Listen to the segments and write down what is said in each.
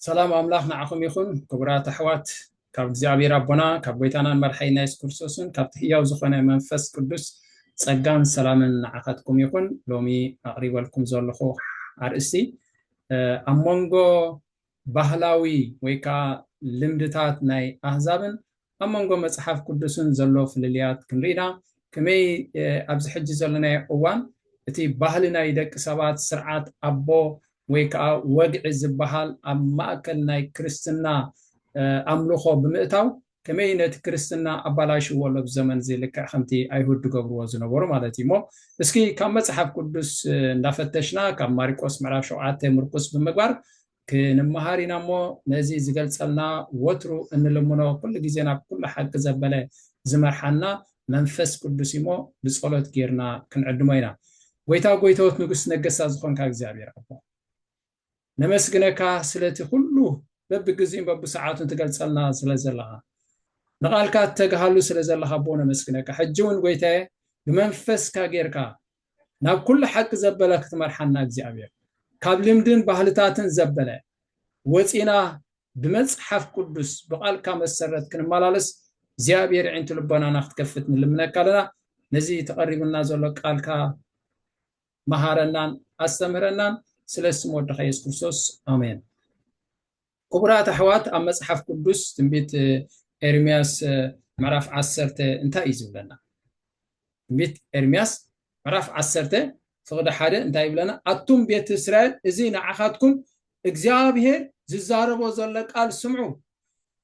ሰላም ኣምላኽ ንዓኹም ይኹን። ክቡራት ኣሕዋት፣ ካብ እግዚኣብሔር ኣቦና፣ ካብ ጎይታናን መድሓኒና የሱስ ክርስቶስን ካብቲ ህያው ዝኾነ መንፈስ ቅዱስ ጸጋን ሰላምን ንዓኻትኩም ይኹን። ሎሚ ኣቕሪበልኩም ዘለኹ ኣርእስቲ ኣብ መንጎ ባህላዊ ወይ ከዓ ልምድታት ናይ ኣህዛብን ኣብ መንጎ መፅሓፍ ቅዱስን ዘሎ ፍልልያት ክንርኢና። ከመይ ኣብዚ ሕጂ ዘለናዮ እዋን እቲ ባህሊ ናይ ደቂ ሰባት ስርዓት ኣቦ ወይ ከዓ ወግዒ ዝበሃል ኣብ ማእከል ናይ ክርስትና ኣምልኾ ብምእታው ከመይ ነቲ ክርስትና ኣባላሽዎ ኣሎ ብዘመን እዚ ልክዕ ከምቲ ኣይሁድ ዝገብርዎ ዝነበሩ ማለት እዩ። እሞ እስኪ ካብ መፅሓፍ ቅዱስ እንዳፈተሽና ካብ ማርቆስ ምዕራፍ ሸውዓተ ምርኩስ ብምግባር ክንመሃር ኢና። እሞ ነዚ ዝገልፀልና ወትሩ እንልምኖ ኩሉ ግዜ ናብ ኩሉ ሓቂ ዘበለ ዝመርሓና መንፈስ ቅዱስ እሞ ብፀሎት ጌርና ክንዕድሞ ኢና። ጎይታ ጎይታዎት ንጉስ ነገስታት ዝኾንካ እግዚኣብሔር ኣቦ ነመስግነካ ስለቲ ኩሉ በብግዜን በብሰዓቱን ትገልፀልና ስለ ዘለኻ ንቓልካ ተግሃሉ ስለ ዘለኻ ኣቦ ነመስግነካ። ሕጂ እውን ጎይታየ ብመንፈስካ ጌርካ ናብ ኩሉ ሓቂ ዘበለ ክትመርሓና እግዚኣብሔር ካብ ልምድን ባህልታትን ዘበለ ወፂና ብመፅሓፍ ቅዱስ ብቓልካ መሰረት ክንመላለስ እግዚኣብሔር ዒንቱ ልቦናና ክትከፍት ንልምነካ ኣለና። ነዚ ተቐሪቡና ዘሎ ቃልካ መሃረናን ኣስተምህረናን ስለ ስም ወድኻ የሱስ ክርስቶስ ኣሜን። ክቡራት ኣሕዋት ኣብ መፅሓፍ ቅዱስ ትንቢት ኤርምያስ ምዕራፍ ዓሰርተ እንታይ እዩ ዝብለና? ትንቢት ኤርምያስ ምዕራፍ ዓሰርተ ፍቕዲ ሓደ እንታይ ይብለና? ኣቱም ቤት እስራኤል እዚ ንዓኻትኩም እግዚኣብሔር ዝዛረቦ ዘሎ ቃል ስምዑ።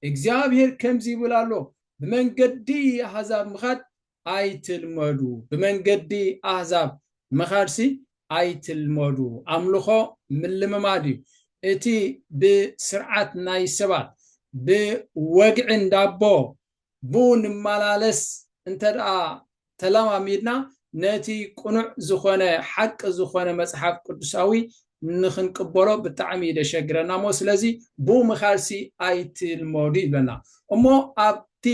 እግዚኣብሔር ከምዚ ይብል ኣሎ፣ ብመንገዲ ኣህዛብ ምኻድ ኣይትልመዱ። ብመንገዲ ኣህዛብ ምኻድሲ ኣይትልመዱ። ኣምልኾ ምልምማድ እዩ። እቲ ብስርዓት ናይ ሰባት ብወግዒ እንዳቦ ብኡ ንመላለስ እንተ ደኣ ተለማሚድና ነቲ ቅኑዕ ዝኾነ ሓቂ ዝኾነ መፅሓፍ ቅዱሳዊ ንክንቅበሎ ብጣዕሚ እዩ ደሸግረና እሞ ስለዚ ብኡ ምኻድሲ ኣይትልመዱ ይብለና። እሞ ኣብቲ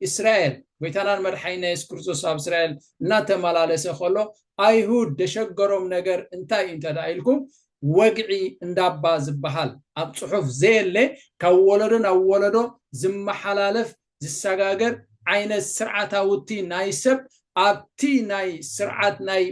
እስራኤል ጎይታናን መድሓኒና የሱስ ክርስቶስ ኣብ እስራኤል እናተመላለሰ ከሎ ኣይሁድ ደሸገሮም ነገር እንታይ እዩ እንተ ደኣ ኢልኩም ወግዒ እንዳባ ዝበሃል ኣብ ፅሑፍ ዘየለ ካብ ወለዶ ናብ ወለዶ ዝመሓላለፍ ዝሰጋገር ዓይነት ስርዓታውቲ ናይ ሰብ ኣብቲ ናይ ስርዓት ናይ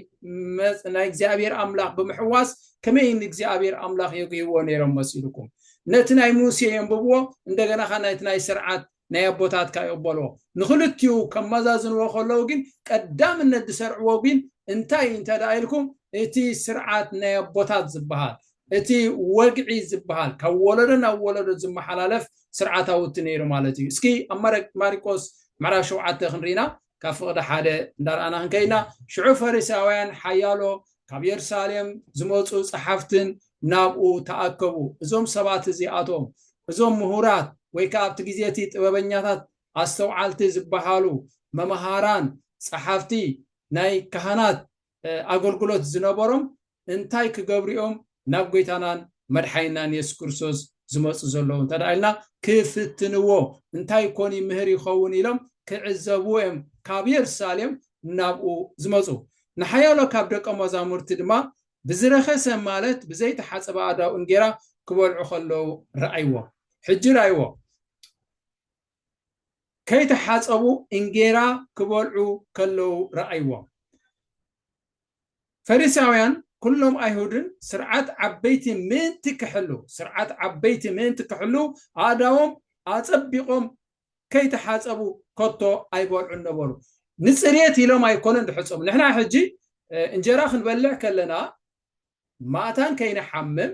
እግዚኣብሔር ኣምላኽ ብምሕዋስ ከመይ ንእግዚኣብሔር ኣምላኽ የጉህይዎ ነይሮም መሲልኩም? ነቲ ናይ ሙሴ የንብብዎ እንደገና ኻ ናይቲ ናይ ስርዓት ናይ ኣቦታትካ ይቕበልዎ። ንክልቲኡ ከመዛዝንዎ ከለዉ ግን ቀዳምነት ዝሰርዕዎ ግን እንታይ እዩ እንተ ደኣ ኢልኩም እቲ ስርዓት ናይ ኣቦታት ዝበሃል እቲ ወግዒ ዝበሃል ካብ ወለዶ ናብ ወለዶ ዝመሓላለፍ ስርዓታውቲ ነይሩ ማለት እዩ። እስኪ ኣብ ማርቆስ ምዕራፍ ሸውዓተ ክንርኢና ካብ ፍቕዲ ሓደ እንዳረኣና ክንከይና ሽዑ ፈሪሳውያን ሓያሎ ካብ የሩሳሌም ዝመፁ ፀሓፍትን ናብኡ ተኣከቡ። እዞም ሰባት እዚኣቶም እዞም ምሁራት ወይ ከዓ ኣብቲ ግዜ እቲ ጥበበኛታት ኣስተውዓልቲ ዝበሃሉ መምሃራን ፀሓፍቲ ናይ ካህናት ኣገልግሎት ዝነበሮም እንታይ ክገብሩ እዮም ናብ ጎይታናን መድሓይናን የሱስ ክርስቶስ ዝመፁ ዘለዉ እንተ ኢልና ክፍትንዎ እንታይ ኮን ይምህር ይኸውን ኢሎም ክዕዘብዎ እዮም ካብ የሩሳሌም ናብኡ ዝመፁ። ንሓያሎ ካብ ደቀ መዛሙርቲ ድማ ብዝረኸሰ ማለት ብዘይተሓፀበ ኣእዳው እንጌራ ክበልዑ ከለዉ ረኣይዎ። ሕጂ ረኣይዎ ከይተሓፀቡ እንጌራ ክበልዑ ከለዉ ረኣይዎም። ፈሪሳውያን ኩሎም ኣይሁድን ስርዓት ዓበይቲ ምእንቲ ክሕሉ ስርዓት ዓበይቲ ምእንቲ ክሕሉ ኣእዳዎም ኣፀቢቆም ከይተሓፀቡ ከቶ ኣይበልዑን ነበሩ። ንፅሬት ኢሎም ኣይኮነን ዝሕፀቡ። ንሕና ሕጂ እንጀራ ክንበልዕ ከለና ማእታን ከይንሓምም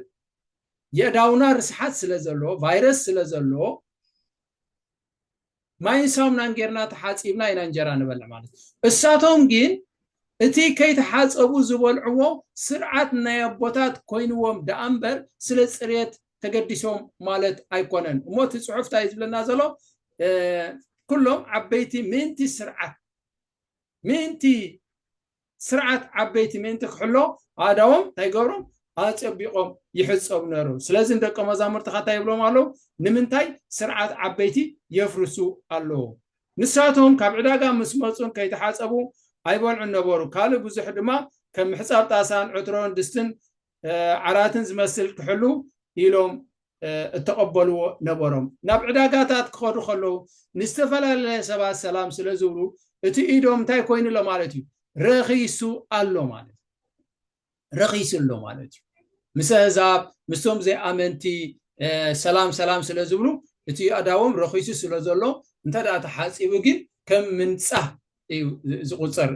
የእዳውና ርስሓት ስለ ዘለዎ ቫይረስ ስለ ዘለዎ ማይን ሳሙናን ጌርና ተሓፂብና ኢና እንጀራ ንበልዕ ማለት እዩ። እሳቶም ግን እቲ ከይተሓፀቡ ዝበልዕዎ ስርዓት ናይ ኣቦታት ኮይንዎም ደኣ እምበር ስለ ፅሬት ተገዲሶም ማለት ኣይኮነን። እሞ እቲ ፅሑፍ እንታይ ዝብለና ዘሎ? ኩሎም ዓበይቲ ምእንቲ ስርዓት ምእንቲ ስርዓት ዓበይቲ ምእንቲ ክሕሎ ኣእዳዎም እንታይ ገብሮም ኣፀቢቆም ይሕፀቡ ነሩ። ስለዚ ንደቀ መዛሙርትኻ እንታይ ይብሎም ኣለዉ? ንምንታይ ስርዓት ዓበይቲ የፍርሱ ኣለዉ? ንሳቶም ካብ ዕዳጋ ምስ መፁን ከይተሓፀቡ ኣይበልዑን ነበሩ። ካልእ ብዙሕ ድማ ከም ምሕፃብ ጣሳን ዕትሮን ድስትን ዓራትን ዝመስል ክሕሉ ኢሎም እተቐበልዎ ነበሮም። ናብ ዕዳጋታት ክኸዱ ከለዉ ንዝተፈላለየ ሰባት ሰላም ስለ ዝብሉ እቲ ኢዶም እንታይ ኮይኑ ኣሎ ማለት እዩ? ረኺሱ ኣሎ ማለት እዩ። ረኺሱ ኣሎ ማለት እዩ። ምስ ኣህዛብ ምስቶም ዘይኣመንቲ ሰላም ሰላም ስለ ዝብሉ እቲ ኣእዳዎም ረኺሱ ስለ ዘሎ እንተ ደኣ ተሓጺቡ ግን ከም ምንጻህ እዩ ዝቁጸር።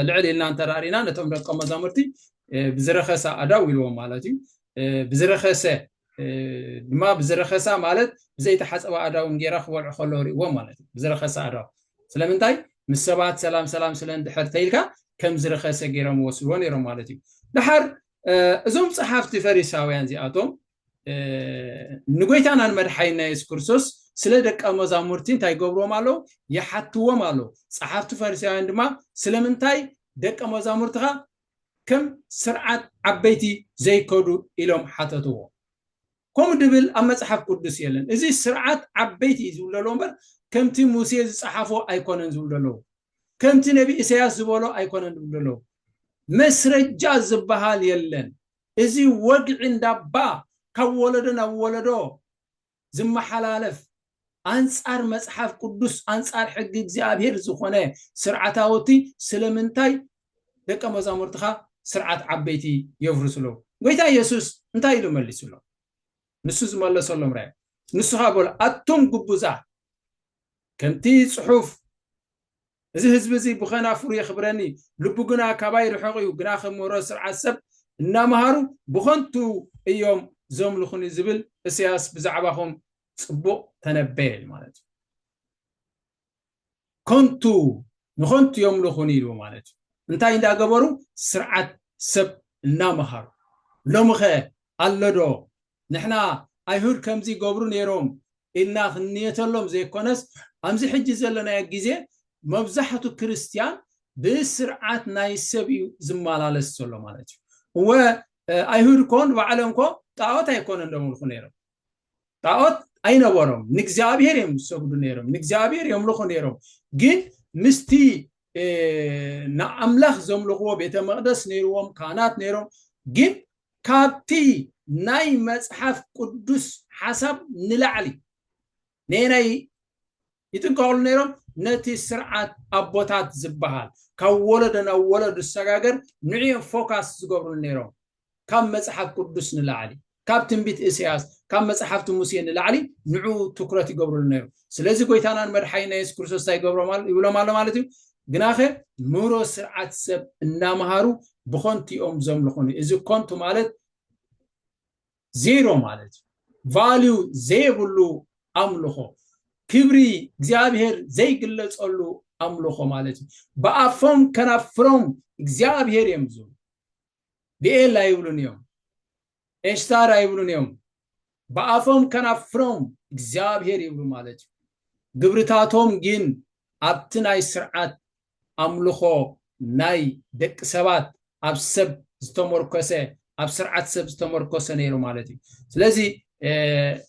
ልዕል ኢልና እንተ ርኢና ነቶም ደቀ መዛሙርቲ ብዝረኸሰ ኣእዳው ኢልዎም ማለት እዩ። ብዝረኸሰ ድማ ብዝረኸሳ ማለት ብዘይተሓፀባ ኣእዳው እንጌራ ክበልዑ ከለዉ ርእዎም ማለት እዩ። ብዝረኸሰ ኣእዳው ስለምንታይ ምስ ሰባት ሰላም ሰላም ስለ እንድሕር ተይልካ ከም ዝረኸሰ ገይሮም ወስድዎ ነይሮም ማለት እዩ። ድሓር እዞም ፀሓፍቲ ፈሪሳውያን እዚኣቶም ንጎይታና ንመድሓይና የሱስ ክርስቶስ ስለ ደቀ መዛሙርቲ እንታይ ይገብርዎም ኣለዉ? ይሓትዎም ኣለዉ። ፀሓፍቲ ፈሪሳውያን ድማ ስለምንታይ ደቀ መዛሙርትኻ ከም ስርዓት ዓበይቲ ዘይከዱ ኢሎም ሓተትዎ። ከምኡ ድብል ኣብ መፅሓፍ ቅዱስ የለን። እዚ ስርዓት ዓበይቲ እዩ ዝብሉ ዘለዉ እምበር ከምቲ ሙሴ ዝፀሓፎ ኣይኮነን ዝብሉ ዘለዉ። ከምቲ ነቢ ኢሳያስ ዝበሎ ኣይኮነን ዝብሉ ዘለዉ። መስረጃ ዝበሃል የለን። እዚ ወግዒ እንዳባ ካብ ወለዶ ናብ ወለዶ ዝመሓላለፍ ኣንጻር መጽሓፍ ቅዱስ ኣንጻር ሕጊ እግዚኣብሔር ዝኾነ ስርዓታውቲ ስለምንታይ ደቀ መዛሙርትኻ ስርዓት ዓበይቲ የፍርሱ ኣለዉ? ጎይታ ኢየሱስ እንታይ ኢሉ መሊሱሎም? ንሱ ዝመለሰሎም ራእዩ ንስኻ በሉ ኣቱም ግቡዛ ከምቲ ጽሑፍ እዚ ህዝቢ እዚ ብኸናፍሩ የኽብረኒ፣ ልቡ ግና ካባይ ርሑቕ እዩ፣ ግናኸ ምህሮ ስርዓት ሰብ እናመሃሩ ብኸንቱ እዮም ዘምልኹኒ ዝብል እስያስ ብዛዕባኹም ጽቡቕ ተነበየ ማለት እዩ። ከንቱ ንኸንቱ የምልኹኒ ኢሉ ማለት እዩ። እንታይ እንዳገበሩ ስርዓት ሰብ እናመሃሩ ሎምኸ ኣሎ ዶ ንሕና ኣይሁድ ከምዚ ይገብሩ ነይሮም ኢልና ክንንየተሎም ዘይኮነስ ኣብዚ ሕጂ ዘለናዮ ግዜ መብዛሕቱ ክርስትያን ብስርዓት ናይ ሰብ እዩ ዝመላለስ ዘሎ ማለት እዩ። እወ ኣይሁድ ኮ ንባዕሎም ኮ ጣዖት ኣይኮነን ዘምልኹ ነይሮም። ጣዖት ኣይነበሮም ንእግዚኣብሔር እዮም ዝሰግዱ ነይሮም ንእግዚኣብሔር የምልኹ ነይሮም። ግን ምስቲ ንኣምላኽ ዘምልኽዎ ቤተ መቕደስ ነይርዎም ካህናት ነይሮም። ግን ካብቲ ናይ መጽሓፍ ቅዱስ ሓሳብ ንላዕሊ ነየናይ ይጥንቀቕሉ ነይሮም? ነቲ ስርዓት ኣቦታት ዝበሃል ካብ ወለዶ ናብ ወለዶ ዝሰጋገር ንዕኦም ፎካስ ዝገብርሉ ነይሮም። ካብ መጽሓፍ ቅዱስ ንላዕሊ ካብ ትንቢት እስያስ ካብ መጽሓፍቲ ሙሴ ንላዕሊ ንዑ ትኩረት ይገብርሉ ነይሩ። ስለዚ ጎይታናን መድሓይና የሱስ ክርስቶስ እንታይ ይገብሮም ይብሎም ኣሎ ማለት እዩ። ግናኸ ምህሮ ስርዓት ሰብ እናመሃሩ ብኾንቱ እዮም ዘምልኹኒ። እዚ ኮንቱ ማለት ዜሮ ማለት እዩ። ቫልዩ ዘይብሉ ኣምልኾ ክብሪ እግዚኣብሔር ዘይግለጸሉ ኣምልኾ ማለት እዩ። ብኣፎም ከናፍሮም እግዚኣብሔር እዮም ዝብሉ። ብኤል ኣይብሉን እዮም። ኤሽታር ኣይብሉን እዮም። ብኣፎም ከናፍሮም እግዚኣብሔር ይብሉ ማለት እዩ። ግብርታቶም ግን ኣብቲ ናይ ስርዓት ኣምልኾ ናይ ደቂ ሰባት ኣብ ሰብ ዝተመርኮሰ ኣብ ስርዓት ሰብ ዝተመርኮሰ ነይሩ ማለት እዩ። ስለዚ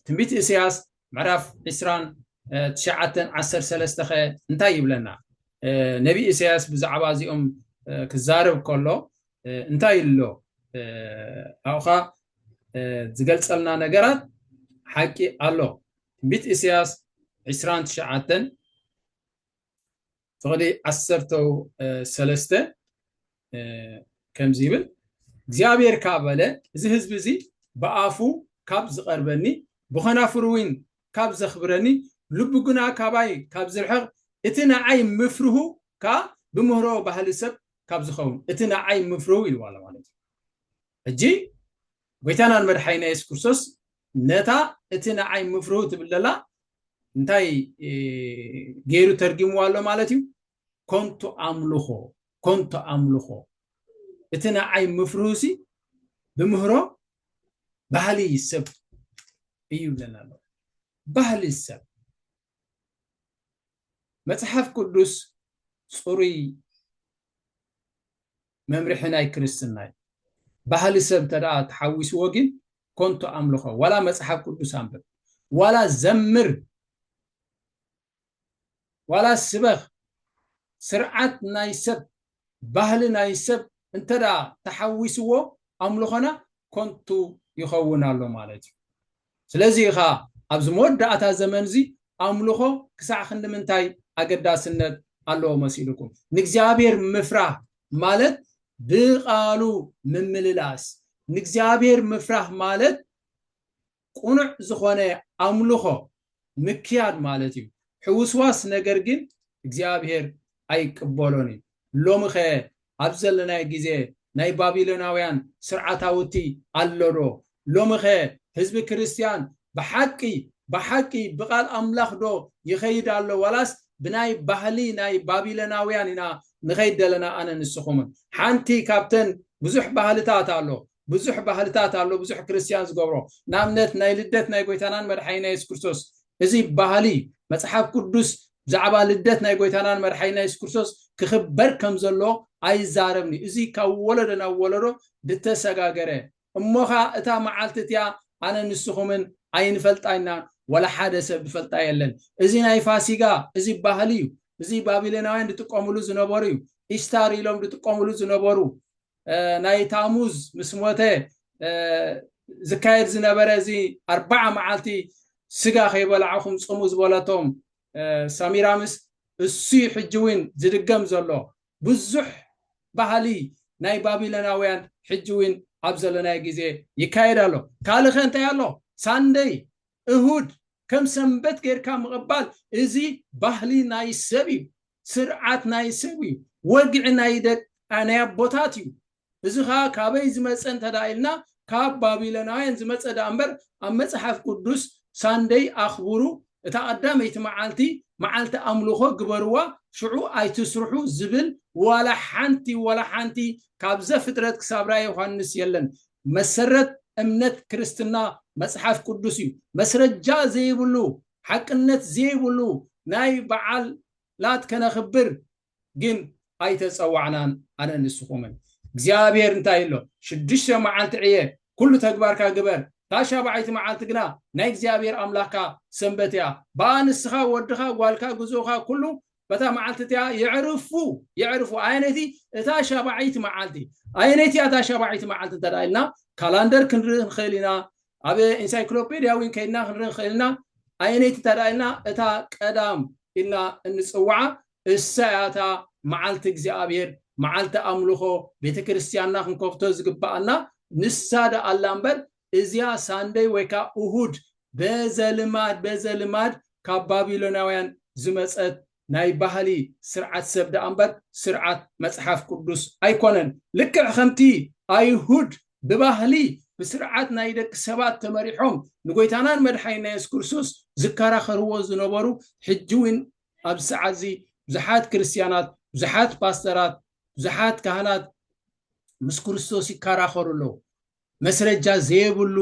ትንቢት እስያስ ምዕራፍ ዕስራን ትሽዓተን ዓሰርተ ሰለስተ ኸ እንታይ ይብለና? ነቢ እስያስ ብዛዕባ እዚኦም ክዛረብ ከሎ እንታይ ኣሎ? ኣብኻ ዝገልጸልና ነገራት ሓቂ ኣሎ። ትንቢት እስያስ ዕስራን ትሽዓተን ፍቕዲ ዓሰርተ ሰለስተ ከምዚ ይብል፣ እግዚኣብሔር ከኣ በለ፣ እዚ ህዝቢ እዚ ብኣፉ ካብ ዝቐርበኒ ብኸናፍሩ እውን ካብ ዘኽብረኒ ልቡ ግና ካባይ ካብ ዝርሕቕ እቲ ንዓይ ምፍርሁ ከኣ ብምህሮ ባህሊ ሰብ ካብ ዝኸውን እቲ ንዓይ ምፍርሁ ኢልዋ ኣሎ ማለት እዩ። ሕጂ ጎይታና ንመድሓይና የሱስ ክርስቶስ ነታ እቲ ንዓይ ምፍርሁ ትብል ዘላ እንታይ ገይሩ ተርጊምዋ ኣሎ ማለት እዩ? ኮንቱ ኣምልኾ ኮንቱ ኣምልኾ እቲ ንዓይ ምፍርሁሲ ብምህሮ ባህሊ ሰብ እዩ ይብለና ኣሎ። ባህሊ ሰብ መጽሓፍ ቅዱስ ጽሩይ መምርሒ ናይ ክርስትና እዩ። ባህሊ ሰብ እንተ ደኣ ተሓዊስዎ ግን ኮንቱ ኣምልኾ ዋላ መጽሓፍ ቅዱስ ኣንብብ ዋላ ዘምር ዋላ ስበኽ ስርዓት ናይ ሰብ ባህሊ ናይ ሰብ እንተ ደኣ ተሓዊስዎ ኣምልኾና ኮንቱ ይኸውን ኣሎ ማለት እዩ። ስለዚ ኢኻ ኣብዚ መወዳእታ ዘመን እዚ ኣምልኾ ክሳዕ ክንዲ ምንታይ ኣገዳስነት ኣለዎ መሲልኩም? ንእግዚኣብሔር ምፍራህ ማለት ብቓሉ ምምልላስ፣ ንእግዚኣብሔር ምፍራህ ማለት ቁኑዕ ዝኾነ ኣምልኾ ምክያድ ማለት እዩ። ሕውስዋስ ነገር ግን እግዚኣብሔር ኣይቅበሎን እዩ። ሎሚ ኸ ኣብ ዘለናይ ግዜ ናይ ባቢሎናውያን ስርዓታውቲ ኣሎ ዶ? ሎሚ ኸ ህዝቢ ክርስትያን ብሓቂ ብሓቂ ብቓል ኣምላኽ ዶ ይኸይድ ኣሎ ዋላስ ብናይ ባህሊ ናይ ባቢሎናውያን ኢና ንኸይድ ዘለና? ኣነ ንስኹምን ሓንቲ ካብተን ብዙሕ ባህልታት ኣሎ ብዙሕ ባህልታት ኣሎ ብዙሕ ክርስትያን ዝገብሮ። ንኣብነት ናይ ልደት ናይ ጎይታናን መድሓኒና የሱስ ክርስቶስ፣ እዚ ባህሊ መፅሓፍ ቅዱስ ብዛዕባ ልደት ናይ ጎይታናን መድሓኒና የሱስ ክርስቶስ ክኽበር ከም ዘሎ ኣይዛረብኒ። እዚ ካብ ወለዶ ናብ ወለዶ ዝተሰጋገረ እሞ ኸዓ እታ መዓልቲ እቲኣ ኣነ ንስኹምን ኣይንፈልጣ ኢና፣ ወላ ሓደ ሰብ ዝፈልጣ የለን። እዚ ናይ ፋሲጋ እዚ ባህሊ እዩ። እዚ ባቢሎናውያን ዝጥቀምሉ ዝነበሩ እዩ። ኢስታር ኢሎም ዝጥቀምሉ ዝነበሩ ናይ ታሙዝ ምስ ሞተ ዝካየድ ዝነበረ እዚ ኣርባዓ መዓልቲ ስጋ ከይበላዕኹም ጽሙ ዝበለቶም ሰሚራምስ እሱ ሕጂ እውን ዝድገም ዘሎ ብዙሕ ባህሊ ናይ ባቢሎናውያን ሕጂ እውን ኣብ ዘለናይ ግዜ ይካየድ ኣሎ። ካልኸ እንታይ ኣሎ? ሳንደይ እሁድ ከም ሰንበት ጌርካ ምቕባል እዚ ባህሊ ናይ ሰብ እዩ። ስርዓት ናይ ሰብ እዩ። ወግዒ ናይ ደቂ ናይ ኣቦታት እዩ። እዚ ኸዓ ካበይ ዝመፀ እንተዳ ኢልና ካብ ባቢሎናውያን ዝመፀ ደኣ እምበር ኣብ መፅሓፍ ቅዱስ ሳንደይ ኣኽብሩ፣ እታ ቀዳመይቲ መዓልቲ መዓልቲ ኣምልኾ ግበርዋ፣ ሽዑ ኣይትስርሑ ዝብል ዋላ ሓንቲ ዋላ ሓንቲ ካብ ዘፍጥረት ክሳብ ራእየ ዮሃንስ የለን። መሰረት እምነት ክርስትና መፅሓፍ ቅዱስ እዩ። መስረጃ ዘይብሉ ሓቅነት ዘይብሉ ናይ በዓላት ከነኽብር ግን ኣይተፀዋዕናን ኣነ ንስኹምን። እግዚኣብሔር እንታይ ኣሎ? ሽዱሽተ መዓልቲ ዕየ ኩሉ ተግባርካ ግበር፣ እታ ሻባዓይቲ መዓልቲ ግና ናይ እግዚኣብሔር ኣምላኽካ ሰንበት እያ። ብኣ ንስኻ ወድኻ ጓልካ ግዞኻ ኩሉ በታ መዓልቲ እቲኣ የዕርፉ የዕርፉ። ኣየነይቲ እታ ሻባዓይቲ መዓልቲ? ኣየነይቲ እታ ሻባዓይቲ መዓልቲ እንተ ኢልና ካላንደር ክንርኢ ንኽእል ኢና። ኣብ ኢንሳይክሎፔድያ እውን ከይድና ክንርኢ ንኽእል ኢና። ኣየነይቲ እንተ ኢልና እታ ቀዳም ኢልና እንፅውዓ እሳ እያ እታ መዓልቲ እግዚኣብሔር መዓልቲ ኣምልኾ ቤተ ክርስትያንና ክንከፍቶ ዝግባኣና ንሳ ደኣ ኣላ እምበር እዚኣ ሳንደይ ወይ ከዓ እሁድ በዘልማድ በዘልማድ ካብ ባቢሎናውያን ዝመፀት ናይ ባህሊ ስርዓት ሰብ ደኣ እምበር ስርዓት መፅሓፍ ቅዱስ ኣይኮነን። ልክዕ ከምቲ ኣይሁድ ብባህሊ ብስርዓት ናይ ደቂ ሰባት ተመሪሖም ንጎይታናን መድሓኒና የሱስ ክርስቶስ ዝከራኸርዎ ዝነበሩ ሕጂ እውን ኣብዚ ሰዓት እዚ ብዙሓት ክርስትያናት፣ ብዙሓት ፓስተራት፣ ብዙሓት ካህናት ምስ ክርስቶስ ይከራኸሩ ኣለዉ። መስረጃ ዘየብሉ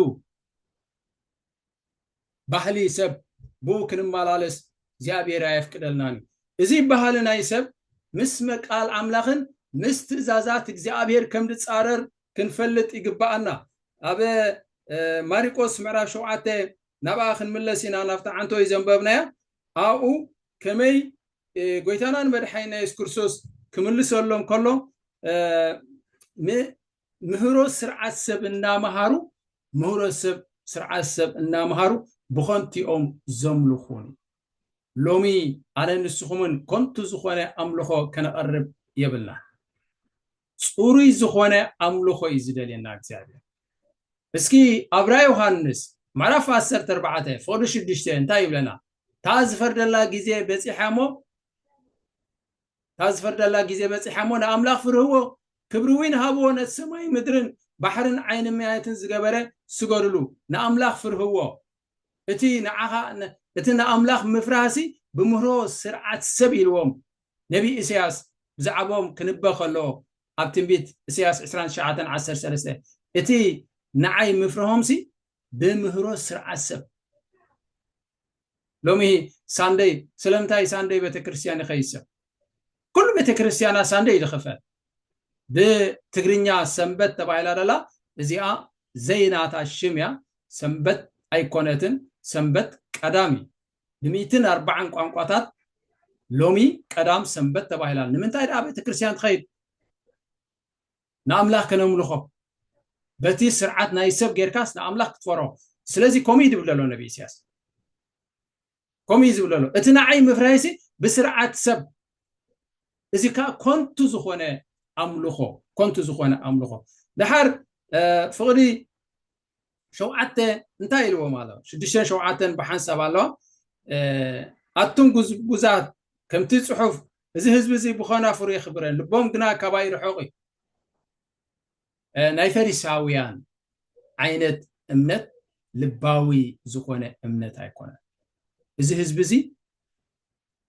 ባህሊ ሰብ ብኡ ክንመላለስ እግዚኣብሔር ኣየፍቅደልናን እዩ። እዚ ባህሊ ናይ ሰብ ምስ መቃል ኣምላኽን ምስ ትእዛዛት እግዚኣብሔር ከም ዝጻረር ክንፈልጥ ይግባኣና። ኣብ ማሪቆስ ምዕራፍ ሸውዓተ ናብኣ ክንምለስ ኢና፣ ናብታ ዓንቶ እዩ ዘንበብናያ። ኣብኡ ከመይ ጎይታናን መድሓኒና የሱስ ክርስቶስ ክምልሰሎም ከሎ ምህሮ ስርዓት ሰብ እናመሃሩ ምህሮ ሰብ ስርዓት ሰብ እናመሃሩ ብኸንቲኦም ዘምልኹን። ሎሚ ኣነ ንስኹምን ኮንቱ ዝኾነ ኣምልኾ ከነቐርብ የብልና። ፅሩይ ዝኾነ ኣምልኾ እዩ ዝደልየና እግዚኣብሔር። እስኪ ኣብራ ዮሃንስ ምዕራፍ ዓሰርተ ኣርባዕተ ፍቕዲ ሽዱሽተ እንታይ ይብለና? እታ ዝፈርደላ ግዜ በፂሓ እሞ እታ ዝፈርደላ ግዜ በፂሓ እሞ ንኣምላኽ ፍርህዎ፣ ክብሪ እውን ሃብዎ፣ ነቲ ሰማይ ምድርን ባሕርን ዓይኒ ማያትን ዝገበረ ስገድሉ፣ ንኣምላኽ ፍርህዎ። እቲ ንዓኻ እቲ ንኣምላኽ ምፍራህሲ ብምህሮ ስርዓት ሰብ ኢልዎም ነቢ ኢሳያስ ብዛዕባኦም ክንበ ከሎ ኣብ ትንቢት ኢሳያስ ዕስራን ትሽዓተን ዓሰርተ ሰለስተ እቲ ንዓይ ምፍርሆምሲ ብምህሮ ስርዓት ሰብ። ሎሚ ሳንደይ ስለምንታይ ሳንደይ ቤተክርስትያን ይኸይሰብ? ኩሉ ቤተክርስትያና ሳንደይ ይልኸፈ። ብትግርኛ ሰንበት ተባሂላ ደላ እዚኣ ዘይናታ ሽም እያ። ሰንበት ኣይኮነትን። ሰንበት ቀዳም እዩ። ብሚእትን ኣርባዓን ቋንቋታት ሎሚ ቀዳም ሰንበት ተባሂላ። ንምንታይ ደኣ ቤተክርስትያን ትኸይድ? ንኣምላኽ ከነምልኾ በቲ ስርዓት ናይ ሰብ ጌርካስ ንኣምላኽ ክትፈሮ። ስለዚ ከምኡ እዩ ዝብል ዘሎ ነቢ ኢሳያስ። ከምኡ እዩ ዝብል ዘሎ። እቲ ንዓይ ምፍራይሲ ብስርዓት ሰብ፣ እዚ ከዓ ኮንቱ ዝኾነ ኣምልኾ፣ ኮንቱ ዝኾነ ኣምልኾ። ድሓር ፍቕዲ ሸውዓተ እንታይ ኢልዎም ኣሎ? ሽዱሽተን ሸውዓተን ብሓንሳብ ኣለዋ። ኣቱም ጉዝጉዛት፣ ከምቲ ጽሑፍ፣ እዚ ህዝቢ እዚ ብኸናፍሩ የኽብረን፣ ልቦም ግና ካባይ ርሑቕ እዩ። ናይ ፈሪሳውያን ዓይነት እምነት ልባዊ ዝኾነ እምነት ኣይኮነን። እዚ ህዝቢ እዚ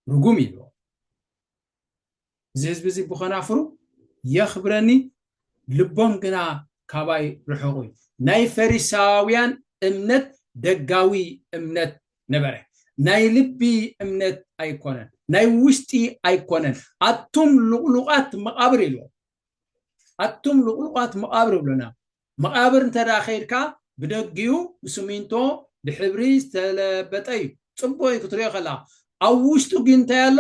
ርጉም እዩ። እዚ ህዝቢ እዚ ብኸናፍሩ የኽብረኒ፣ ልቦም ግና ካባይ ርሑቕ እዩ። ናይ ፈሪሳውያን እምነት ደጋዊ እምነት ነበረ። ናይ ልቢ እምነት ኣይኮነን፣ ናይ ውሽጢ ኣይኮነን። ኣቱም ልቕሉቓት መቓብር ኢልዎ። ኣቱም ልቕሉቓት መቓብር ይብለና። መቓብር እንተ ደኣ ኸይድካ ብደጊኡ ብስሚንቶ ብሕብሪ ዝተለበጠ እዩ። ጽቡቕ እዩ ክትሪኦ ከላ። ኣብ ውሽጡ ግን እንታይ ኣሎ?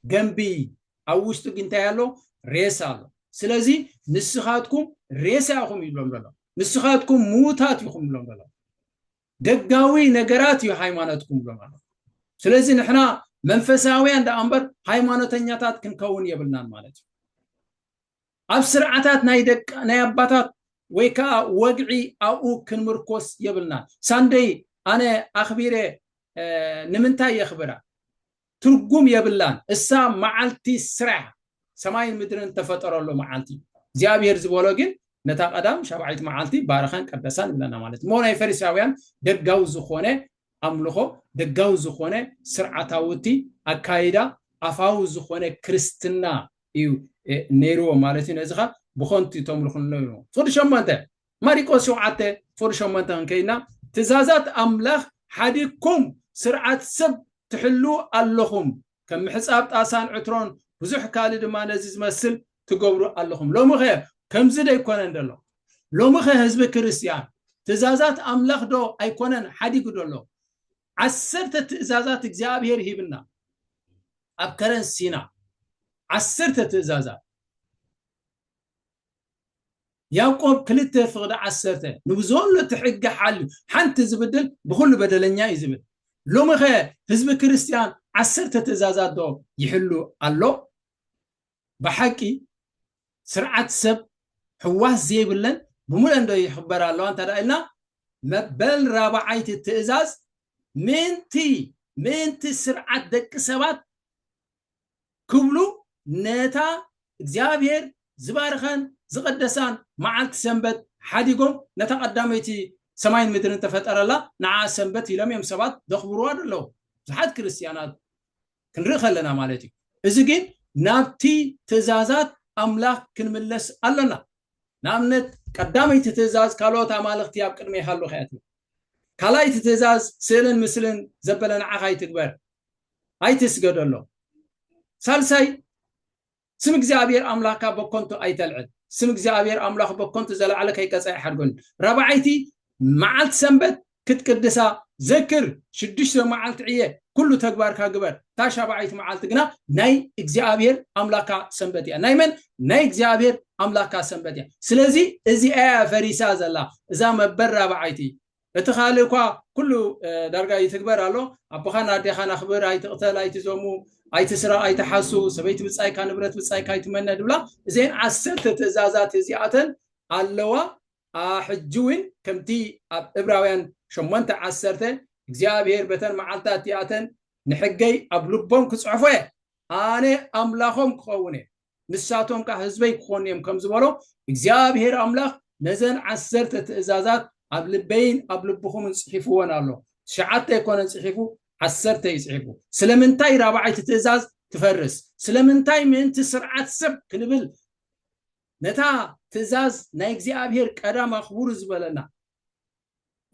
ገንቢ። ኣብ ውሽጡ ግን እንታይ ኣሎ? ሬሳ ኣሎ። ስለዚ ንስኻትኩም ሬሳ ኢኹም ይብሎም ዘሎ። ንስኻትኩም ምዉታት ኢኹም ይብሎም ዘሎ። ደጋዊ ነገራት እዩ ሃይማኖትኩም ይብሎም ኣሎ። ስለዚ ንሕና መንፈሳውያን ደኣ እምበር ሃይማኖተኛታት ክንከውን የብልናን ማለት እዩ። ኣብ ስርዓታት ናይ ደቂ ናይ ኣባታት ወይ ከዓ ወግዒ ኣብኡ ክንምርኮስ የብልናን። ሳንደይ ኣነ ኣኽቢረ ንምንታይ የኽብራ? ትርጉም የብላን። እሳ መዓልቲ ስራሕ ሰማይን ምድርን ተፈጠረሉ መዓልቲ። እግዚኣብሔር ዝበሎ ግን ነታ ቀዳም ሻብዓይቲ መዓልቲ ባረኸን ቀደሳን ይብለና ማለት እሞ ናይ ፈሪሳውያን ደጋዊ ዝኾነ ኣምልኾ ደጋዊ ዝኾነ ስርዓታዊ እቲ ኣካይዳ ኣፋዊ ዝኾነ ክርስትና እዩ ነይርዎ ማለት እዩ። ነዚ ኸ ብኸንቱ ተምልኹ ነይሩ። ፍቅዲ ሸሞንተ ማሪቆስ ሸውዓተ ፍቅዲ ሸሞንተ ክንከይድና ትእዛዛት ኣምላኽ ሓዲግኩም ስርዓት ሰብ ትሕሉ ኣለኹም ከም ምሕጻብ ጣሳን ዕትሮን ብዙሕ ካልእ ድማ ነዚ ዝመስል ትገብሩ ኣለኹም። ሎሚ ኸ ከምዚ ዶ ኣይኮነን ደሎ? ሎሚ ኸ ህዝቢ ክርስትያን ትእዛዛት ኣምላኽ ዶ ኣይኮነን ሓዲጉ ደሎ? ዓሰርተ ትእዛዛት እግዚኣብሔር ሂብና ኣብ ከረን ሲና ዓሰርተ ትእዛዛት ያዕቆብ ክልተ ፍቕዲ ዓሰርተ ንብዘሎ እቲ ሕጊ ሓልዩ ሓንቲ ዝብድል ብኹሉ በደለኛ እዩ ዝብል። ሎሚ ኸ ህዝቢ ክርስትያን ዓሰርተ ትእዛዛት ዶ ይሕሉ ኣሎ? ብሓቂ ስርዓት ሰብ ሕዋስ ዘይብለን ብምሉአን ዶ ይኽበር ኣለዋ እንተ ኢልና መበል ራብዓይቲ ትእዛዝ ምእንቲ ምእንቲ ስርዓት ደቂ ሰባት ክብሉ ነታ እግዚኣብሔር ዝባርኸን ዝቐደሳን መዓልቲ ሰንበት ሓዲጎም ነታ ቀዳመይቲ ሰማይን ምድርን ተፈጠረላ ንዓ ሰንበት ኢሎም እዮም ሰባት ዘኽብርዋ ዘለዉ ብዙሓት ክርስትያናት ክንርኢ ከለና ማለት እዩ። እዚ ግን ናብቲ ትእዛዛት ኣምላኽ ክንምለስ ኣሎና። ንኣብነት ቀዳመይቲ ትእዛዝ ካልኦት ኣማልኽቲ ኣብ ቅድመይ ሃሉ ከያት ካልኣይቲ ትእዛዝ ስእልን ምስልን ዘበለ ንዓኻ ኣይትግበር ኣይትስገደሎ። ሳልሳይ ስም እግዚኣብሔር ኣምላኽካ በኮንቱ ኣይተልዕል። ስም እግዚኣብሔር ኣምላኽ በኮንቱ ዘለዓለ ከይቀፀ ኣይሓድጎን። ራብዓይቲ መዓልቲ ሰንበት ክትቅድሳ ዘክር። ሽዱሽተ መዓልቲ ዕየ ኩሉ ተግባርካ ግበር። እታ ሻብዓይቲ መዓልቲ ግና ናይ እግዚኣብሔር ኣምላኽካ ሰንበት እያ። ናይ መን? ናይ እግዚኣብሔር ኣምላኽካ ሰንበት እያ። ስለዚ እዚኣ እያ ፈሪሳ ዘላ እዛ መበል ራብዓይቲ። እቲ ካልእ እኳ ኩሉ ዳርጋ ይትግበር ኣሎ። ኣቦኻን ኣዴኻን ኣኽብር፣ ኣይትቕተል፣ ኣይትዘሙ፣ ኣይትስረቕ፣ ኣይትሓሱ፣ ሰበይቲ ብጻይካ፣ ንብረት ብጻይካ ኣይትመነ ድብላ። እዘን ዓሰርተ ትእዛዛት እዚኣተን ኣለዋ። ሕጂ እውን ከምቲ ኣብ እብራውያን ሸሞንተ ዓሰርተ እግዚኣብሔር በተን መዓልታት እቲኣተን ንሕገይ ኣብ ልቦም ክጽሕፎ እየ፣ ኣነ ኣምላኾም ክኸውን እየ፣ ንሳቶም ከዓ ህዝበይ ክኾኑ እዮም ከም ዝበሎ እግዚኣብሔር ኣምላኽ ነዘን ዓሰርተ ትእዛዛት ኣብ ልበይን ኣብ ልብኹምን ጽሒፍዎን ኣሎ። ትሽዓተ ኣይኮነን ጽሒፉ፣ ዓሰርተ እዩ ጽሒፉ። ስለምንታይ ራብዓይቲ ትእዛዝ ትፈርስ? ስለምንታይ ምእንቲ ስርዓት ሰብ ክንብል ነታ ትእዛዝ ናይ እግዚኣብሔር ቀዳም ኣኽብሩ ዝበለና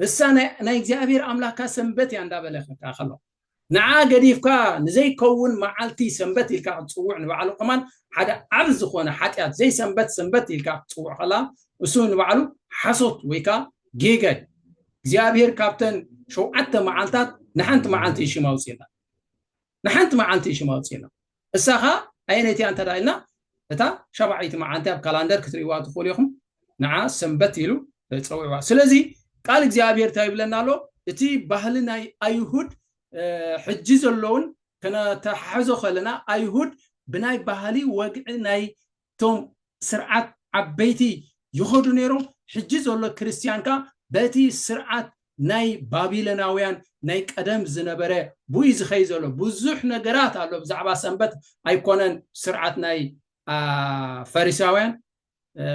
እሳ ናይ እግዚኣብሔር ኣምላኽካ ሰንበት እያ እንዳበለ ከሎ ንዓ ገዲፍካ ንዘይከውን መዓልቲ ሰንበት ኢልካ ክትፅውዕ ንባዕሉ ከማን ሓደ ዓብ ዝኾነ ሓጢኣት። ዘይሰንበት ሰንበት ኢልካ ክትፅውዕ ከላ እሱ ንባዕሉ ሓሶት ወይ ከዓ ጌጋ እዩ። እግዚኣብሔር ካብተን ሸውዓተ መዓልታት ንሓንቲ መዓልቲ እዩ ሽም ኣውፅእና ንሓንቲ መዓልቲ እዩ ሽም ኣውፅእና እሳ ኸ ኣየነይቲ እያ እንተ ኢልና እታ ሻብዓይቲ መዓልቲ ኣብ ካላንደር ክትርእይዋ ትኽእሉ ኢኹም። ንዓ ሰንበት ኢሉ እ፣ ጸዊዕዋ። ስለዚ ቃል እግዚኣብሔር እንታይ ይብለና ኣሎ? እቲ ባህሊ ናይ ኣይሁድ፣ እ፣ ሕጂ ዘለውን ከነተሓሕዞ ከለና፣ ኣይሁድ ብናይ ባህሊ ወግዒ ናይ ቶም ስርዓት ዓበይቲ ይኸዱ ነይሮም። ሕጂ ዘሎ ክርስትያን ከኣ በቲ ስርዓት ናይ ባቢሎናውያን ናይ ቀደም ዝነበረ ብኡ ዝኸይ ዘሎ ብዙሕ ነገራት ኣሎ። ብዛዕባ ሰንበት ኣይኮነን ስርዓት ናይ፣ አ፣ ፈሪሳውያን፣ እ፣